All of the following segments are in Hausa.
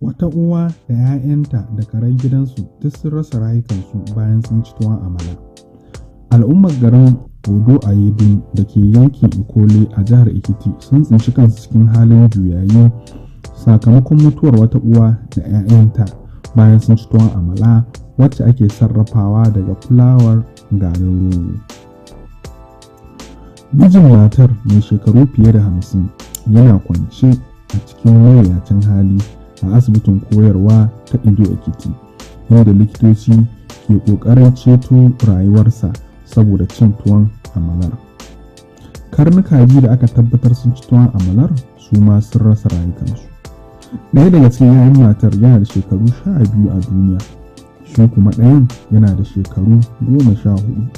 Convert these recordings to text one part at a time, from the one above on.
Wata uwa da 'ya'yanta da karen gidansu duk sun rasa rayukansu bayan sun ci tuwon amala. Al'ummar garin Odo Ayedun da ke yankin Ikole a jihar Ekiti sun tsinci kansu cikin halin juyayi sakamakon mutuwar wata uwa da 'ya'yanta bayan sun ci tuwon amala wacce ake sarrafawa daga fulawar garin rogo. Mijin matar mai shekaru fiye da 50 yana kwance a cikin mawuyacin hali a asibitin koyarwa ta Ido Ekiti, inda likitoci ke ƙoƙarin ceto rayuwarsa saboda cin tuwon amalar. Karnuka biyu da aka tabbatar sun ci tuwon amalar su ma sun rasa rayukansu. Ɗaya daga cikin 'ya'yan matar yana da shekaru 12 a duniya, shi kuma ɗayan yana da shekaru 14.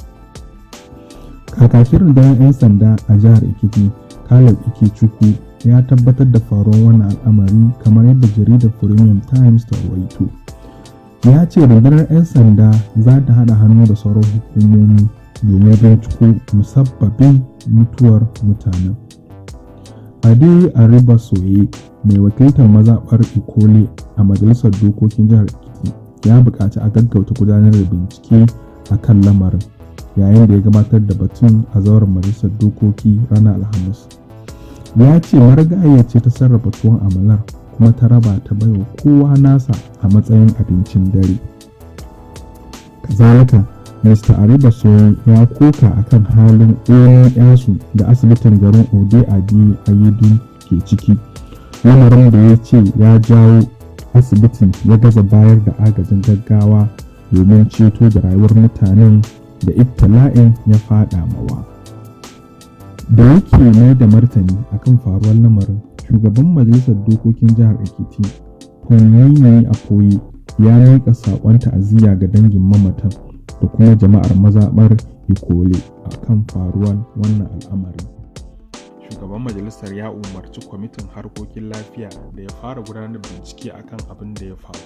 Kakakin rundunar 'yan sanda a jihar Ekiti, Caleb Ikechukwu, ya tabbatar da faruwar wannan al'amari kamar yadda jaridar Premium Times ta rawaito. Ya ce rundunar 'yan sanda za ta haɗa hannu da sauran hukumomi domin binciko musabbabin mutuwar mutanen. Ade Aribasoye, mai wakiltar mazaɓar Ikole a Majalisar Dokokin Jihar Ekiti, ya buƙaci a gaggauta gudanar da bincike a kan lamarin, yayin da ya gabatar da batun a zauren Majalisar Dokoki ranar Alhamis. Ya ce marigayiyar ce ta sarrafa tuwon amalar kuma ta raba ta baiwa kowa nasa a matsayin abincin dare. Kazalika, Mr. Aribasoye ya koka a kan halin ƙonin da asibitin garin Ode Ayedun ke ciki, lamarin da ya ce ya jawo asibitin ya gaza bayar da agajin gaggawa domin ceto da rayuwar mutanen da ibtila'in ya faɗa mawa. Da yake mai da martani akan faruwar lamarin, shugaban Majalisar Dokokin Jihar Ekiti, Funmini Apoye, ya miƙa saƙon ta'aziyya ga dangin mamatan da kuma jama'ar mazaɓar Ikole akan faruwar wannan al'amari. Shugaban majalisar ya umarci kwamitin harkokin lafiya da ya fara gudanar da bincike akan abin da ya faru.